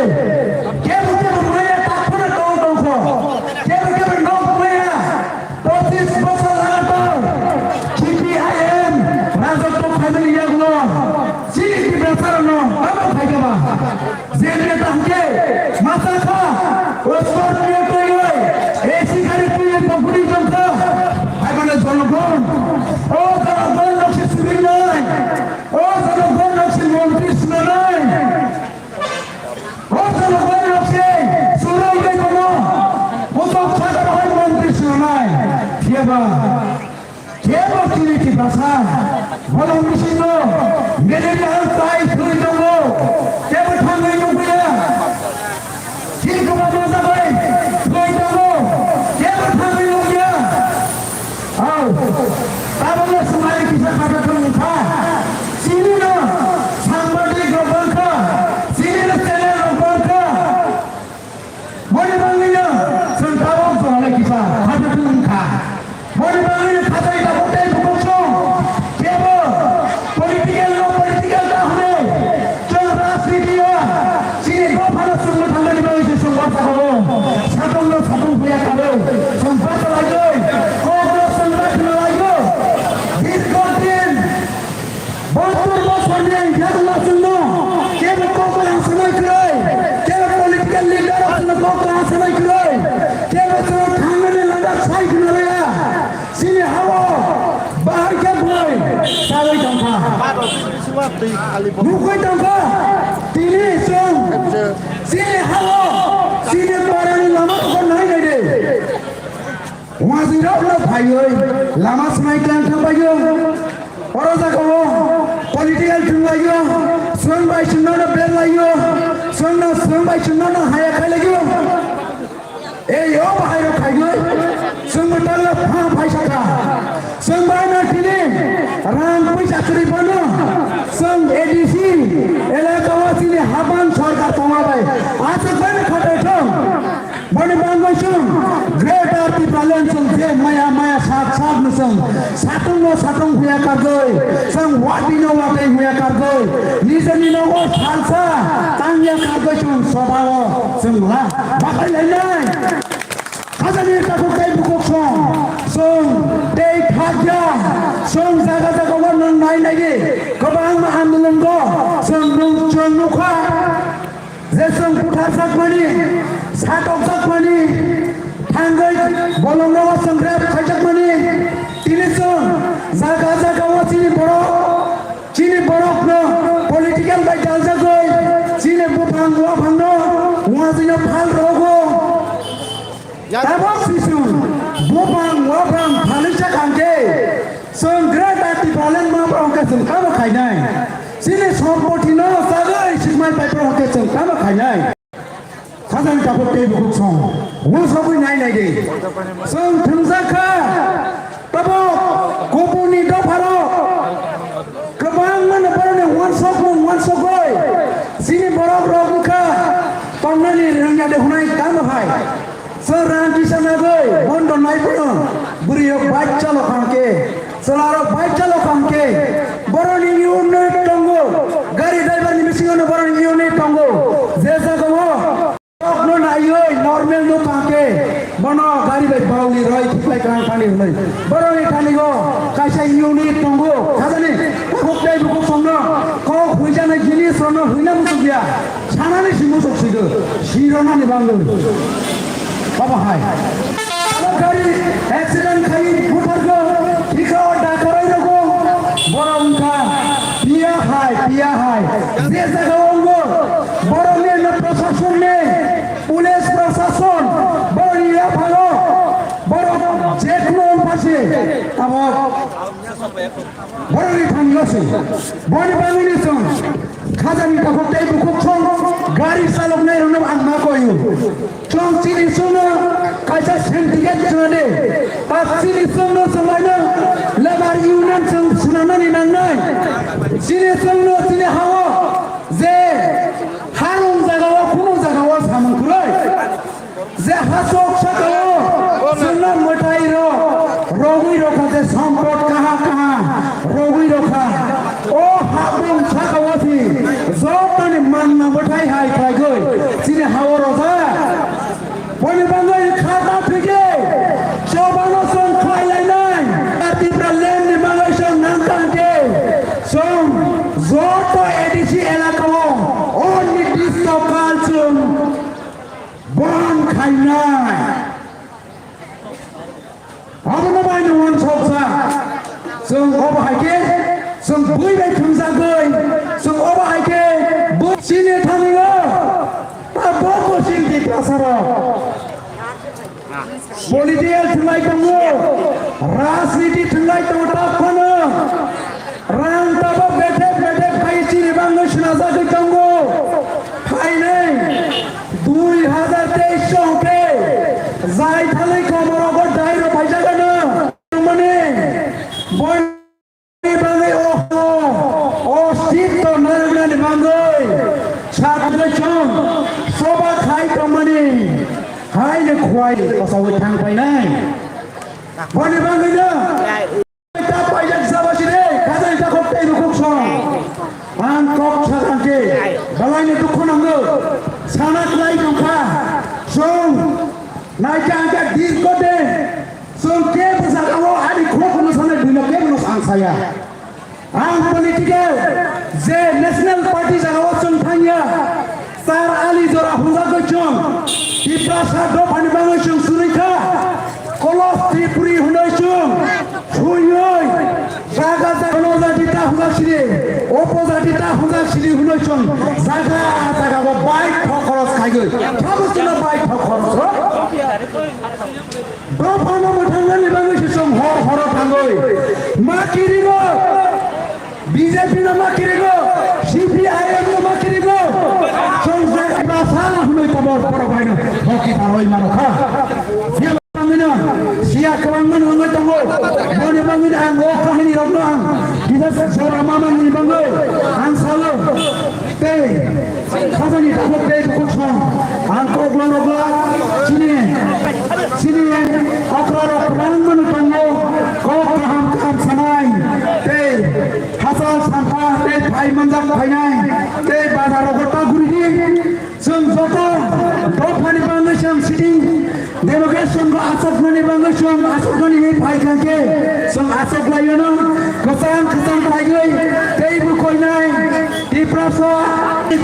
kebo kebo maya takhwna tong tongkho. Kebo kebo nok maya. Pochis bosor lagatar C P I M rajotw khaimani yagulo chini Tiprasarokno tamo khaikha ba? Jemne tangkhe masa kha, o Scorpio twiwi, A C gari twiwi pokuri tongkha. Haibano jonogon, o jonogon nokse sibinai, o jonogon nokse montri sinanai. O jala bai rok se chwrai bai kono. Bosok sakha hai montri swnamnai. Phiyaba kebo chini Tiprasa bolong bisingo malaria hai tai thwi tongo. Kebo thangwi nukya. Chini kwbangma jabai thwi tongo. Kebo thangwi nukya. Au, tabokno swmai kisa khajathwng wngkha. Chini no sangbadik rok wngkha, chini no channel rok wngkha. Boni bagwi no chwng tabok jora kisa khajathwng wngkha. Boni bagwi no khatai tabok tei bukhuk chwng kebo political no political ta hwnwi chwng rajniti o chini dophano chwngno thangmani bagwi se chwng o Nukui tongkha, tini chwng chini hao, chini parani lama tongkha nai nai de. Wajirokno phaiwi lama swnai tlang thang paio. Oro jagao political thwnglaio, chwng bai chwngno no berlaio, chwngno chwng bai chwngno no haya khailaio. Ei o bahairok khaigwi chwngbo tangla pha phaisakha. Chwng baino tini rang puisa kwrwi bono chwng A D C elaka o chini hapan sorkar tongma bai aswk baino khatai thung. Boni bangwi chwng Greater Tipraland chwng je maya maya sak sak no chwng satung no satung huya kargwi, chwng wati no wati huya kargwi, nijeni nogo salsa tangya kargwi chwng sobao chwng la bakai lainai. Hajani takhuk tei bukhuk song, song tei thakya, song jaga jaga o nwng nai nai di, kwbangma andolon go song nwng chwng nukha. Je chwng butharjakmani, satokjakmani, thangwi bolongo chwng rep khaijakmani, tini chwng jaga jaga o chini borok, chini borokno political bai daljagwi chini buphang waphangno wngajino phal rogo. Tabok si chwng buphang waphang phalikjak hwnkhe, chwng Greater Tipraland ma ba hwnkhe chwng tamo khainai. Chini sompotino chagwi sikmai pai phano hwnkhe chwng tamo khainai. Sajani takhuk tei bukhuk song, uansugwi nai nai di. Chwng thwngjak kha, tabok kubuni dopharok kwbangmano borokni uansukmung uansugwi chini borok rok wngkha tongnani rwngya de hwnwi tamo hai. Chwng rang kisa nagwi bondo nai phano bwrwi rok bike chalok hwnkhe, chwla rok bike chalok hwnkhe, borokni unit tongo, gari driver ni bisingo no borokni unit tongo. Je jagao borokno naiwi normal no hwnkhe, bono gari bai bauli roi khiklai kwrang thani hwnwi. Borokni thani o kaisa unit tongo, sajani takhuk tei bukhuk songno kok huijaknai jinis rokno huina muchukya. Sanani si musuk sigo, sironani bangwi. Baba hai. Abo gari accident khai buthargo, thikao dakarai rogo, borok wngkha, piya hai, piya hai. Je jaga o wngbo, borokni no prosason ni, police prosason, borokni yaphalo, borok je kuno wngpha se, abo. Borokni thani o se. Boni bagwino chwng khajani takhuk tei bukhuk song gari chaloknai rokno ang ma koyo. Chwng chini chwngno kaisa syndicate chwngna de. Ta chini chwngno chwnglaino labour union chwng swnamnani nangnai. Chini chwngno chini hao je harung jagao khunu jagao samung kwrwi. Je hasok sakao chwngno mwtai rok rogwi rokha, je sompot kaha kaha rogwi rokha. O habung sakao si jotoni manna mwtai hai khlaigwi chini hao rojak. Boni bagwi khata thwigwi chobano chwng khlai lainai. Tipraland ni bagwi chwng nang tang khe chwng joto A D C elakao o nirdisto kal chwng Bon khainai. Abono bai no uansukjak. Chwng obo hai khe, chwng bui bai thwngjagwi, chwng obo hai khe bui chini thani o. Abo bo chini Tiprasa rok. Political thwnglai tongo, rajniti thwnglai tongo, tak phano. Rang tabok bedek bedek khai chini bagwi swnajagwi tongo. Phainai dui hazar teis song khe jai thalwi komorogo dai rw phaijagano. Mani boni bagwi o, o seat to narwknani bagwi satwi chwng soba khai tongmani haino khwai kosaui thang phainai. Boni bagwino. Ta paijak jaba side, khajani takhuk tei bukhuk song. Ang kok sakang khe, balaini dukhu nango. Sana khlai tongkha. Song, naikha ang khe dirko de. Song kebo sakao ani khok no sanai buino kebo no sang saya. Ang political je National Party jagao chwng thangya. Sir Ali jora hwnjagwi chwng Tiprasa dophani bagwi chwng chwrwi kha. Kolos Tripuri hwnwi chwng thwiwi jaga jaga no jati ta hwnjak sidi. Opojati ta hwnjak sidi hwnwi chwng jaga jaga bo bike thok khoros khaigwi. Thabo chwngno bike thok khoros rw. Dophano mwthangnani bagwi se chwng hor horo thangwi ma kirigo. B J P no ma kirigo, C P I M no ma kirigo. Chwng jaga basa hwnwi tabor borok baino hoki tarwi mano kha. Bangwino siya kwbangma wngwi tongo. Boni bangwino ang o kahinirokno ang kisa jora mamani bangwi ang salo. Tei khajani tabuk tei bukhuk song ang kok lorok la chini, chini okrarok kwbangmano tongo. Kok kaham kaham sanai tei hachal sampha tei phai manjak phainai tei bazarogo ta guridi. Chwng joto dophani bagwi chwng sitting delegation bo achukmani bagwi chwng achukmani hinwi phai kha khe chwng achuk laio no kwchang kwchang khlaiwi tei bo koinai Tiprasa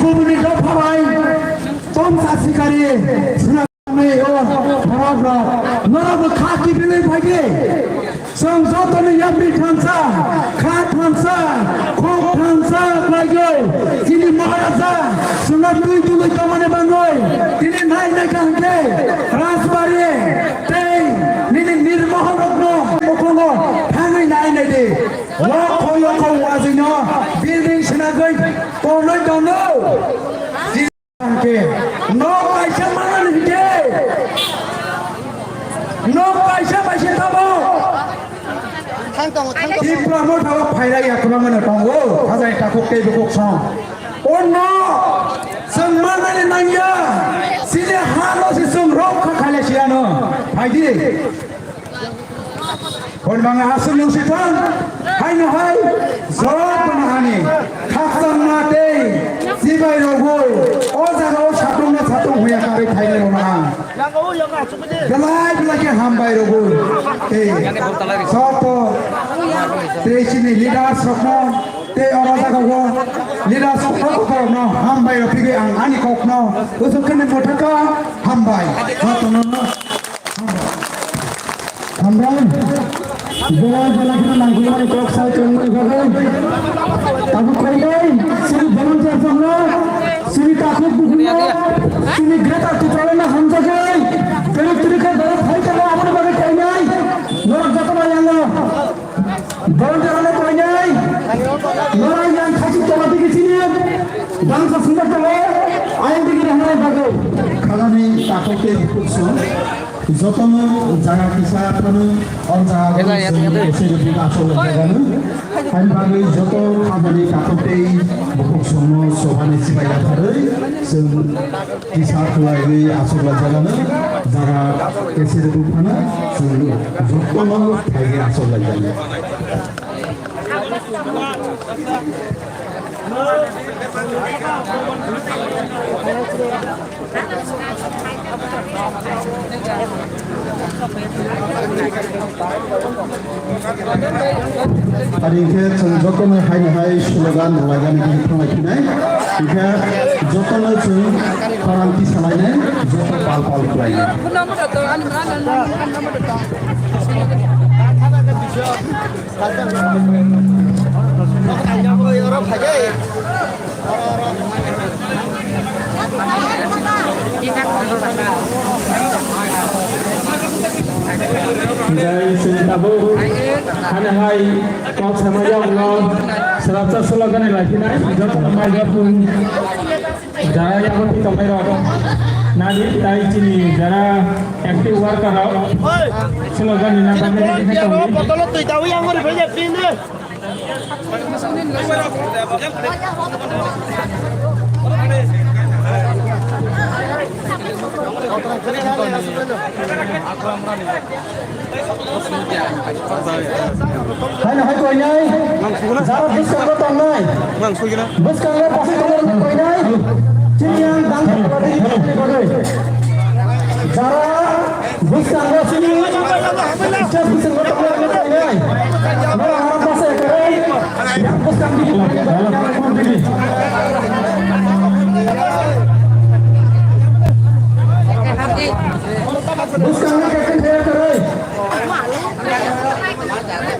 kubuni dopha bai tomsa sikari swnamwi o borok rok norok bo kha kiphilwi phai khe. Chwng jotoni yapri thansa, kha thansa, khok thansa khlaigwi, chini Maharaja, chwngno twi tugwi tongmani bagwi, tini nai nai kha hwnkhe, Rajbari tei nini nirmohorrokno mukhungo thangwi nai nai di. Lokho lokho wajwino building swnagwi tongnai tongo. Hingke nok kaisa manani hingke nok kaisa bai se tamo. Tipra motha o phaira ya kwbangma no tongo, hajai takhuk tei bukhuk song. O nok chwng manani nangya, chini ha no se chwng rok kha khaile siyano. Phaidi. Hwnbangni aswk nung sithang, haino hai, jotono ani khakchangma tei chibai rogwi, o jaga o satung na satung huya karwi thainai rwno ang belai belai khe hambai rogwi tei joto tei chini leaders rokno tei oro jaga o leaders rokno hambai rw phigwi ang ani kokno usuk khe mwthangkha hambai jotono. Hambai. Belai belai kheno nangkukmani kok sai tongmani bagwi. Tabuk koinai, chini volunteer rokno, chini takhuk bukhukno, chini greater Tipraland no hamjaknai. Berik tini khe borok phai tongo aboni bagwi koinai. Norok jotono yango. Volunteer rokno koinai. Norok yang khachik tongma tigi chini. Bangsa sumber tongo. Ayang tigi rehna bagwi. Khalani takhuk tei bukhuk song. Jotono jaga kisa phano o jaga o chwng S A D P no achuk laijagano. Haini bagwi joto khajani takhuk tei bukhuk songno sobhani chibai yapharwi chwng kisa khwlaiwi achuk laijagano. Jaga S A D P phano chwng jotono phaiwi achuk laijagano. Ari hwnkhe chwng jotono haino hai slogan rwlainani bagwi thanglai phinai. Hwnkhe jotono chwng khorang tisalainai, joto pal pal khlainai. Jai Sri Tabuk, hana hai kok sama yang no, serapsa sulakan lagi nai, jok mai jok pun. Jara yago twi tongnairok nadi tai chini jara active worker rok slogan ni nangkukmani khe tongdi. Botolo twi dawi yang ori bhai pin de. Haino hai koinai, jara bwskango tongnai. Bwskango bwsai tongnai koinai. Chini ang dang khlai di bagwi. Jara bwskango chini, stage bwskango tongnai koinai. Norok ang bwsai kwrwi, yang bwskang di. Bwskango khe kwrwi.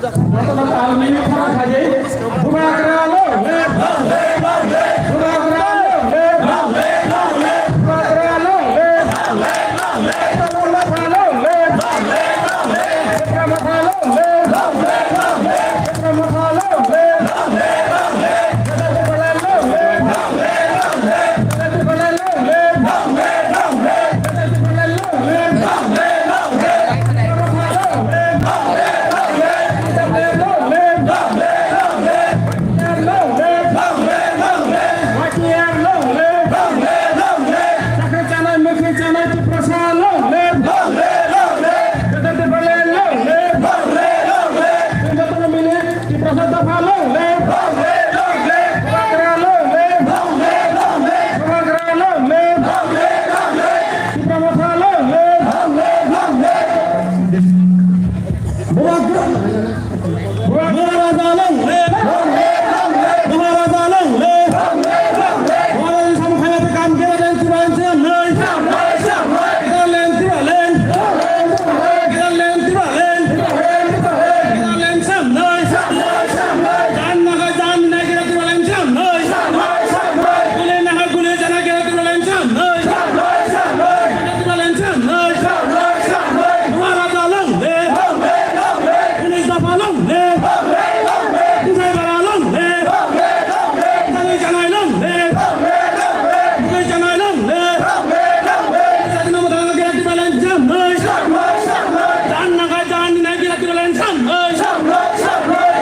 Jotono talmini khara khaji, Bubagra lo, left, Dopha long live! Bubagra long live! Bubagra long live! Tipra Motha long live! Bubagra Maharaja long live! Maharaja long live! Maharaja samung khaina tei kam kera dan Tipraland se nai. Tipraland, Tipraland. Tipraland, Tipraland. Tipraland sam nai. Jan naga jan nai kera Tipraland sam nai. Guli naga guli jana kera Tipraland sam nai. Tipraland sam nai. Maharaja long live! Police dopha long live! Bujai bara long live! Janai janai long live! Bujai janai long live! Jati nama dana kira kira len jam noi. Jan naga jan nai kira kira len jam noi.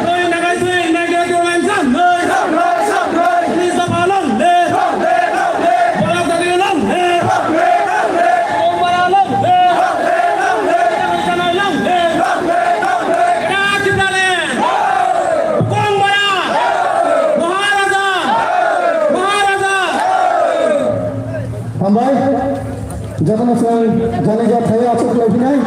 Doi naga doi nai kira kira len jam noi. Police dopha long live! Bara dagi long live! Bara long live! Hambai, jotono chwng janija thai achuk lai phinai.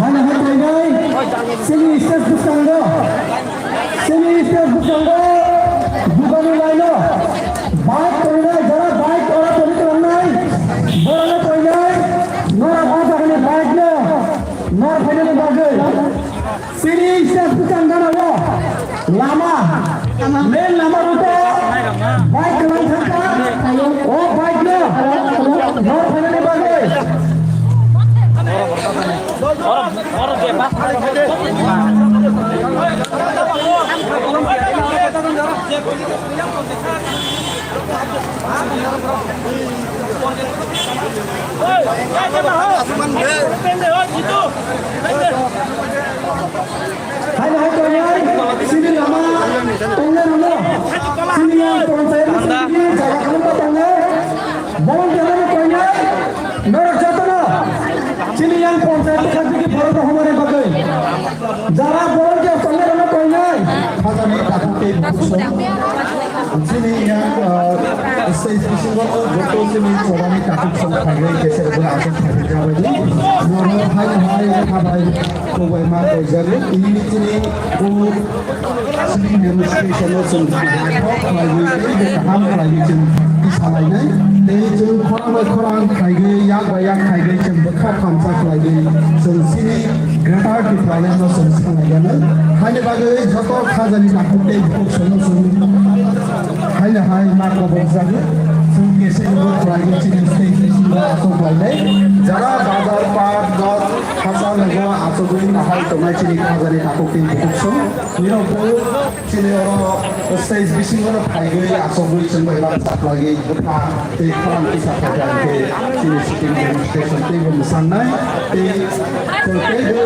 Hana hai koinai, sini stage bwskango, sini stage bwskango, dukani laino, bike koinai, jara bike ora toni tongnainai, borano koinai, norok o jagani bike no, nor phainani bagwi. Sini stage bwsang gana o lama, main lama road o bike kwlang thangkha, o bike no nor phainani bagwi. Hai, hai, tongnai, sini lama, tongnai rwno, sini yang tongnai, sini jaga khlai tongnai, bong jaga tongnai, norok jotono, sini yang tongnai, khajiki borok rok hamari bagwi. Jara borok ya tongnai rwno koinai. Khajani takhuk tei bukhuk song. Chini yang, ah, stage bisingo joto chini chobani takhuk song khairwi kese bo aswk khairwi jabaidi. Noro hai hai khabai kobai ma koijago. Ini chini bu chini demonstration o chwng khairwi tei kaham khlaiwi chwng salainai. Tei chwng khorang bai khorang khaigwi, yak bai yak khaigwi chwng bwkha thansa khlaigwi chwng chini Greater Tipraland no chwng salaigano. Haini bagwi joto khajani takhuk tei bukhuk sono chwng haino hai ma kobok jago. Chwng kese bo khlaigwi chini state bisingo aswk khlainai. Jara bazar, park, got, hachal nogo achugwi nahai tongnai chini khajani takhuk tei bukhuk song. Nirok bo Chini oro stage bisingo no phaigwi achugwi chwng bai ma saklagwi bwkha tei khorang kisa phaikha hwnkhe chini sitting demonstration teibo mwsangnai tei teibo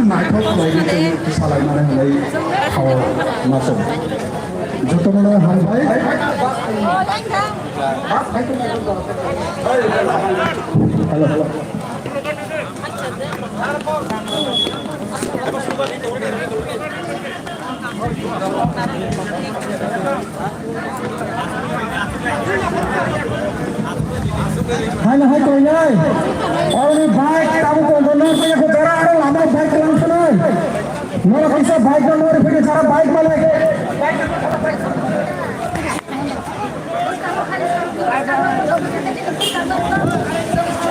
naithok khlaigwi chwng salaimani hwnwi khao machung. Jotono hambai. Hello. Hai na hai koinai. Oro ni bike tabuk kono no kaya ko jara aro lama bike lang sanai. Noro kaisa bike no nori phai jara bike malai.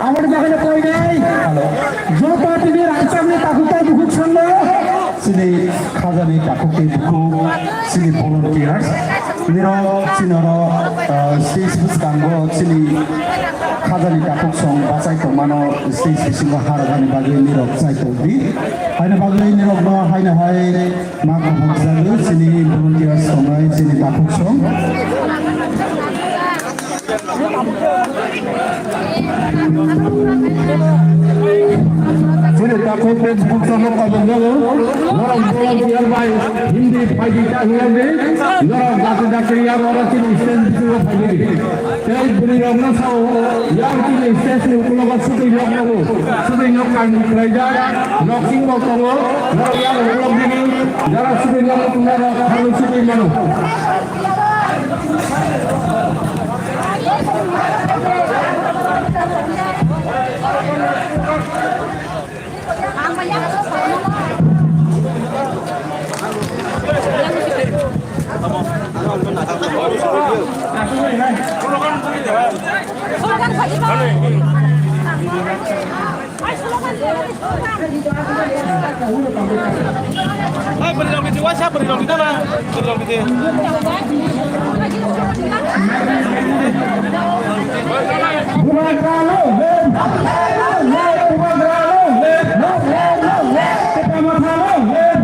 Amoni bagwi koinai. Hello. Joto tini rangchakni takhuk tei bukhuk sangno. Chini khajani takhuk tei bukhuk, chini volunteers. Nirok chini oro, ah, stage bwskango chini khajani takhuk song bachai tongmano stage bisingo harokani bagwi nirok chai tongdi. Haino bagwi nirokno haino hai Ma kaphokjago chini volunteers tongnai chini takhuk song. Chini takhuk tei bukhuk song no kaphokjago. Norok volunteer bai Hindi phaidi ta hinwi norok dakti dakti ya norok chini stage bisingo phaidi. Tei bwrwi rokno sao, yang tini stage ni ukulogo swtwi nok tongo, swtwi nok kainwi khlaijak, nok singbo tongo, norok yang ukulok digi, jara swtwi nok tongnairok thangwi swtwi mano. Hai, bwrwi rok ni twi waisa, bwrwi rok ni twi na, bwrwi rok ni twi. Bubagra long live! Bubagra long live! Tipra Motha long live!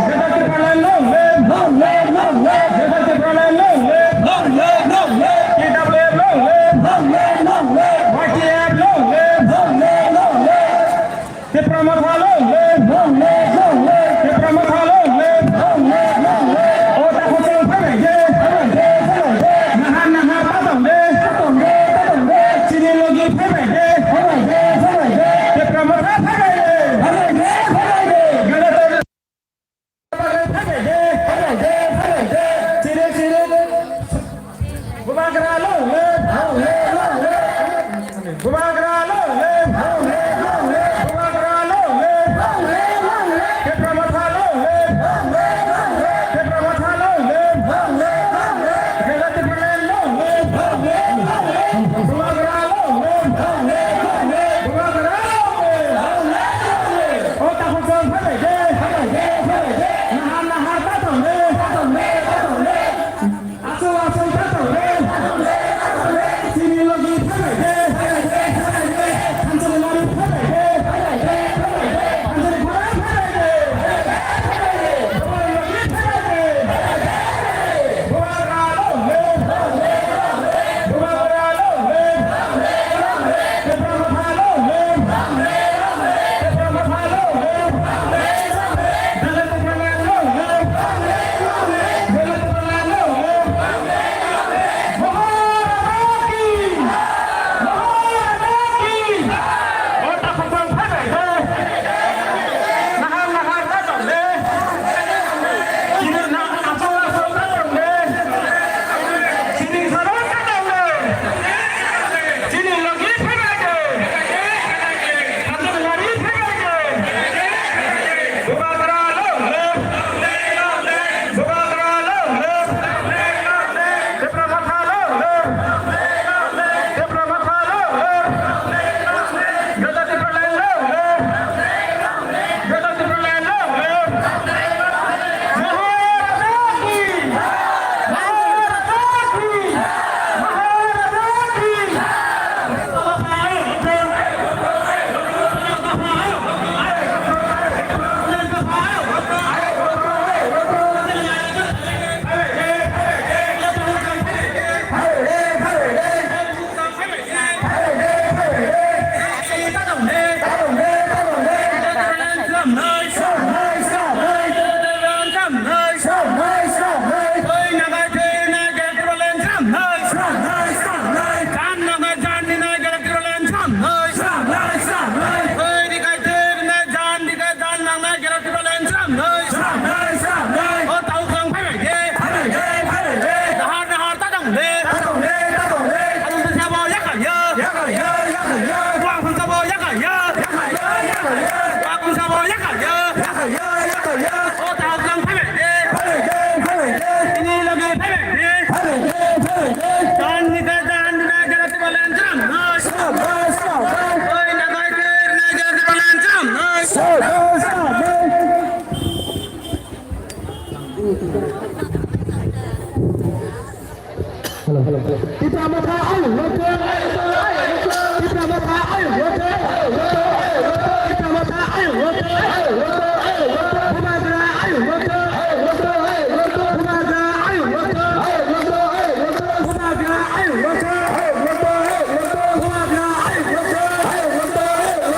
Greater Tipraland long live! Greater Tipraland long live! T W F long live! Y T F long live! Tipra Motha long live! Long live! Long live! Tipra Motha long live! Long live! Long live! O takhuk chwng phaibai de! Phaibai de! Phaibai de! Nahar nahar ta tong de! Ta tong de! Ta tong de! Chini logi phaibai de! Phaibai de! Phaibai de! Tipra Motha phaibai de! Phaibai de! Phaibai de! Gana ta phaibai de! Phaibai de! Phaibai de! Chini chini Bubagra long live! Long live! Long live! Bubagra long live! Long live! Long live! Bubagra long live! Long live! Long live! Tipra Motha long live! Long live! Long live! Tipra Motha long live! Long live! Long live! Greater Tipraland long live! Long live! Long live! Bubagra long live! Long live! Long live! Bubagra long live! Long live! Long live! O takhuk chwng phaibai de! Phaibai de! Phaibai de! Nahar nahar ta tong de! Ta tong de! Ta tong de! Aswk aswk ta tong de. Chini logi phaibai de. Thansa ni logi phaibai de. Thansa ni phaibai phaibai de. Bwrwi logi phaibai de. Bubagra long live. Bubagra long live. Tipra Motha long live. Tipra Motha long live. Greater Tipraland long live. Greater Tipraland long live. Maharana ki! Maharana ki! O takhuk chwng phaibai de. Nahar nahar ta tong de. Chini na aswk aswk ta tong de. Chini khorang ta tong de. Chini logi phaibai de. Hatung nari phaibai de. Bubagra long live! Bubagra long live! Tipra Motha long live! Tipra Motha long live! Greater Tipraland long live! Greater Tipraland long live! Maharana ki! Maharana ki! Maharana ki! Swnamnai, swnamnai. Twi nagai, twi nagai, Greater Tipraland swnamnai. Swnamnai, swnamnai. Jan nagai, jan rinai, Greater Tipraland swnamnai. Swnamnai, swnamnai. Twi rigai, twi rinai, jan rigai, jan nangnai, Greater Tipraland swnamnai. Swnamnai, swnamnai. O takhuk chwng phaibai de. Phaibai de, phaibai de. Nahar, nahar ta tong de. Ta tong de, ta tong de. Aswk sabo yakarya. Yakarya, yakarya. Bubagra sabo yakarya. Yakarya, yakarya. Bubagra sabo yakarya. Yakarya, yakarya. O takhuk chwng phaibai de. Phaibai de, phaibai de. Chini logi phaibai de. Phaibai de, phaibai de. Jan ni de, jan ni de, Greater Tipraland swnamnai. Swnamnai, swnamnai. Twi nagai, twi rinai, Greater Tipraland swnamnai. Swnamnai, swnamnai. Hello, hello, hello. Tipra Motha, ayuk lote. Tipra Motha, ayuk lote. Tipra Motha, ayuk lote.